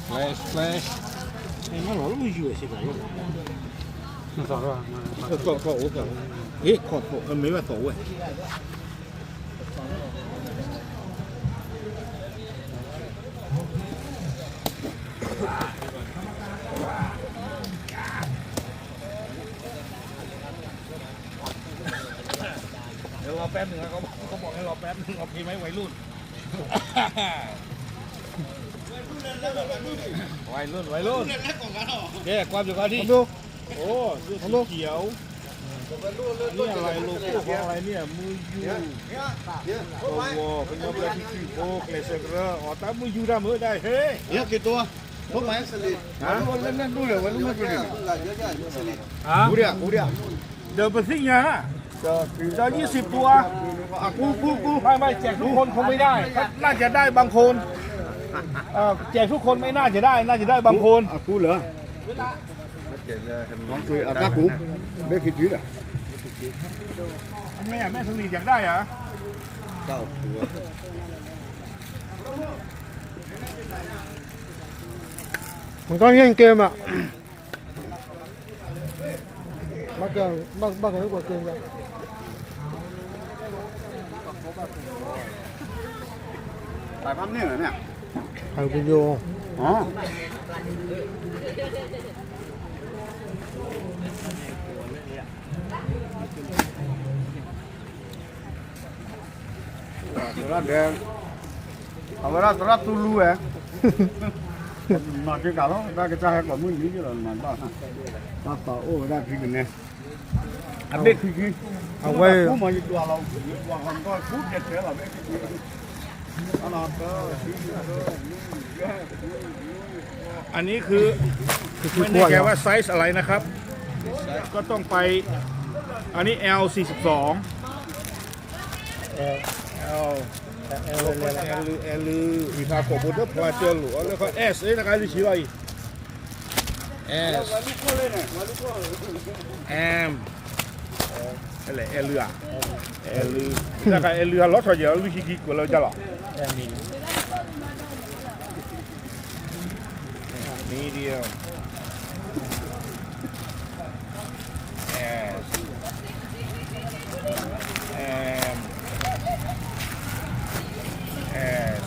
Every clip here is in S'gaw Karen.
Flash, flash. မ့ၢ်လီၤလၢမုၢ်ယူၤအစ့ၢ်ကီး သီၣ်, သီၣ်, မ့ၢ်ဘၣ်သီၣ်ဝဲ เดี๋ยวรอแป๊บหนึ่งนะ เขาบอก เขาบอกให้รอแป๊บหนึ่ง โอเคไหม วัยรุ่น วัยรุ่น วัยรุ่น โอเค ความอยู่ก่อนที่ โอ้ เสื้อสีเขียว นี่อะไร โลโก้ของอะไรเนี่ย มือยู โอ้โห เป็นยอดเยี่ยมที่สุด โอ้ เกรดเซอร์ อ๋อ ตามมือยู ได้ เมื่อได้ เฮ้ย เยอะกี่ตัว พวกไหม ฮะ เล่นๆ ดูเลย วัยรุ่นไม่เป็นไร เดี๋ยวไปซิ่งไง เดี๋ยวยี่สิบตัว อ่ะ กู กู กู ไม่ ไม่ แจกทุกคนคงไม่ได้ ก็น่าจะได้บางคน เอ่อ แจกทุกคนไม่น่าจะได้ น่าจะได้บางคน อ่ะ กูเหรอ น้องคุย อ่ะ ตากู ไม่ผิดชีวิตอ่ะ แม่ แม่สนิทอยากได้เหรอ เก้าตัว มันก็เล่นเกมอ่ะ ဘၣ်က ဘၣ် ဘၣ်က ကွၢ်က့ၤ ถ่ายภาพนิ่งเหรอเนี่ย ถ่ายวิดีโอ อ๋อ သရၣ်ဒဲ အဝဲဒၣ်သရၣ်တူလူဝဲ မၤက့ၤကၤလီၤ တၢ်ကစၢ်ဟဲကိးမုၢ်နံၤက့ၤလီၤ မၤဘၣ် တၢ်ပာ်အိၣ်ဝဲဒၣ်ဖံကနဲ အဘ့ၣ်ခံခံ အဝဲ မယတွၤလီၤ ယတွၤလီၤ ကူတဲတဲလီၤ อันนี้คือ ไม่แน่ใจว่าไซส์อะไรนะครับ ก็ต้องไป อันนี้ แอล สี่สิบสอง แอล แอล แอล แอล อีทาโกะ โบเดอร์ พลาเจอร์ หรือว่าเรียกว่า เอส เอ้ย นะครับ ที่ชี้เราอีก S M အဲလဲၣ် အဲလုၢ်ဧါ အဲလုၢ် တၢ်ခါအဲလုၢ်ဧါ လီၤထီၣ်ယဲၢ် လုၢ်ခံခံ ကွဲးလီၤကၢ်လီၤ medium S M S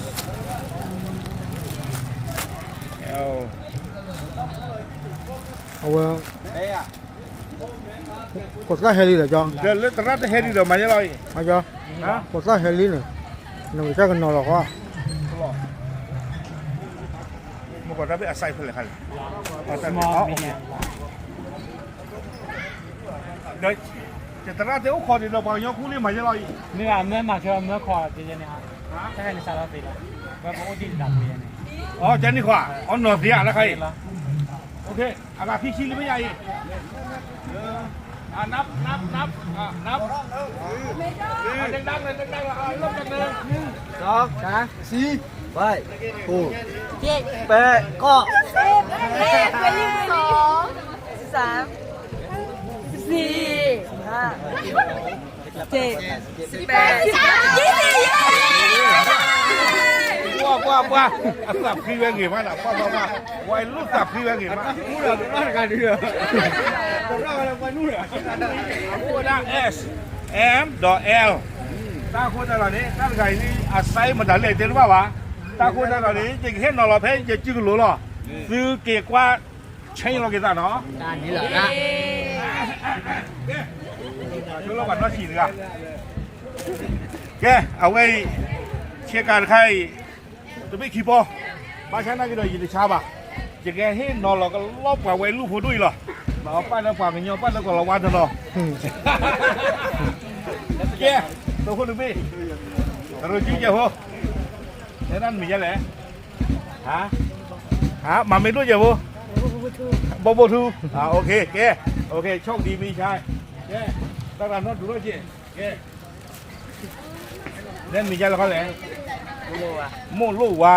L အဝဲ ကိးသၣ်ဟဲလံဒီးကၠီ ဒီးလၢသရၣ်တဟဲဒံးဒီးမၤယဲလီၤအံၤ မၤကၠီ ကိးသၣ်ဟဲလံန့ၣ် နကစၢ်ကနီၤလီၤဃီ မ့ၢ်ကီးတၢ်ဘ့ၣ်အ size ဖဲလဲၣ်ခါလဲၣ် ဒီး ယသရၣ်တဲအိၣ်ခိးန့ၣ်ဒီးပှၤကညီခူလံမၤယဲလီၤအံၤ မ့ၢ်ဘၣ်မၢမၤခဲမၢခိးတယဲန့ၣ် တၢ်န့ၣ်စးလီၤသ့လီၤ ဝဲပအိၣ်ဒံးတၢ်ပူၤယဲန့ၣ် အီ ကဲန့ၣ်ခွါ အီနီၢ်သ့ဧါ တၢ်ခါအံၤ โอเค အဂၤခံဆံလံမ့ၢ်ယၤအံၤ อ่ะนับนับนับอ่ะนับอ่ะดังๆเลยดังๆเลยอ่ะเริ่มจากหนึ่ง หนึ่ง สอง สาม สี่ ไป หก เจ็ด แปด เก้า สิบ สิบเอ็ด สิบสอง สิบสาม สิบสี่ สิบห้า เจ็ด สิบแปด ยี่สิบ เย้ ပှၤ ပှၤ ပှၤ အသးဖှံဝဲဂ့ၤမးနၤ ပှၤ ပှၤ ပှၤ ဝဲလူၢ်သးဖှံဝဲဂ့ၤမး အဃိဒၣ် S M ဒီး L တၢ်ဃိတၢ်လီၤန့ၣ် တၢ်တဂၤအံၤန့ၣ် အ size မတၤလဲၣ်တဲတဘၣ်ဘၣ် တၢ်ဃိတၢ်လီၤန့ၣ် ယကဟ့ၣ်နီၤလီၤဖဲယစုကလိၤလီၤ သုက့ၤကွၢ် change လီၤက့ၤသးနီၤ ကဲ အဝဲအံၤ ဆ့ကၤတခါအံၤ တဘ့ၣ်ခံပီ ဘၣ်ဆၣ်နာ်က့ၤဒီးယတဆါဘၣ် ယကဟ့ၣ်နီၤလီၤကလီပှၤဝဲလူၢ်ဖိဒိၣ်အံၤလီၤ ပာ်လၢပှၤကညီ ပာ်လၢကလီၤဝါတနီၤ ကဲ တိခိၣ်တဘ့ၣ် တရူးကံကဲဖိ တဲဒၣ်နမံၤယဲလဲၣ် ဟါ ဟါ မၤမ့ၢ်ဒိၣ်ကဲဖိ ဘိဘိထူ โอเค ကဲ โอเค โชคดีมีชัย ကဲ တၢ်တၢ်နီၢ်ဒူၣ်ထီၣ်ကဲ ကဲ နမံၤယဲလဲၣ်ခီလဲၣ် မိၢ်လိၣ်ဝါ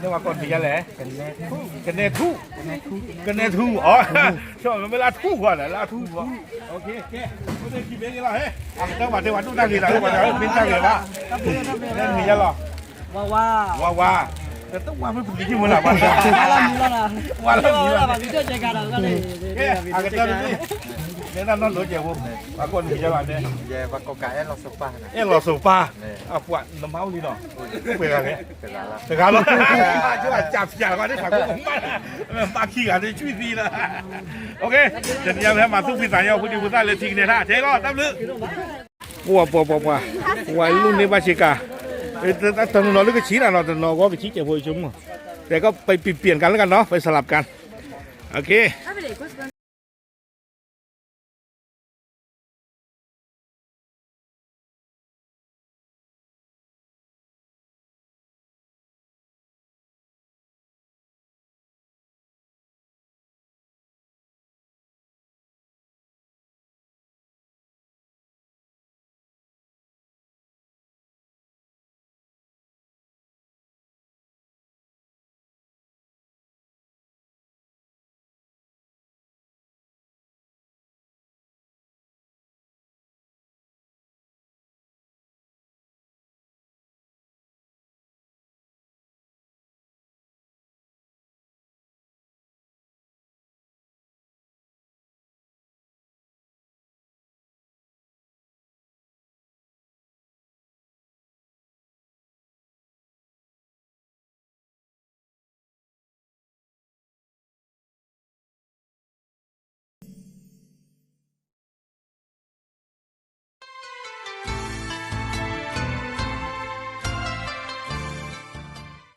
န့ၣ်ဝဲကိးမံၤဒ်လဲၣ်, ကနဲထူၣ်, ကနဲထူၣ်, အီၤ, မ့ၢ်လၢအထူၣ်ဃီလဲၣ်, လၢအထူၣ်ဃီ, အခဲ, အိၣ်ဒ့ခံဘ့ၣ်လီၤ, အကတၢၢ်ဘၣ်တဲဝဲဒူၣ်တၢ်ဂ့ၤလီၤ, မ့ၢ်တၢ်ဂ့ၤဘၣ်, မံၤဒ်လီၤ, ဝါဝါ, တဝါမ့ၢ်ပလံၤမုၢ်လၢ်ဘၣ်, ဝါလၢမံၤလီၤ, အကတၢၢ်တဘ့ၣ်, နဲဒၣ်နီၢ်လိၤကဲးဖိ, ပှၤကိးမံၤဒ်လီၤ, အဲၣ်လီၤစိၤပၢ်, အပှၤနမၤအိၣ်လံနီၤ, ပှဲၤဂၤလဲၣ်, တဂၤလီၤ, ကၢ်ဖျါလီၤ, မၤခံဂၤန့ၣ် ဆွံသံလီၤ, တနံၤအံၤ ဟဲမၤသူၣ်ဖှံသးညီ ဖိဒံဖိသၣ်လၢထံကနဲထၣ် ထဲလီၤ တၢ်ဘျုး ပှၤပှၤပှၤပှၤ, ဝဲလူၤန့ၢ်ဘၣ်ဆ့ကၤ, တနီၤလၢကဆံးနၤနီၤ, တနီၤဂီၢ်ကဆံးကဲးဖိဆိကမိၣ်, တဲကီး ไปเปลี่ยนกันแล้วกันเนาะ, ไปสลับกัน, โอเค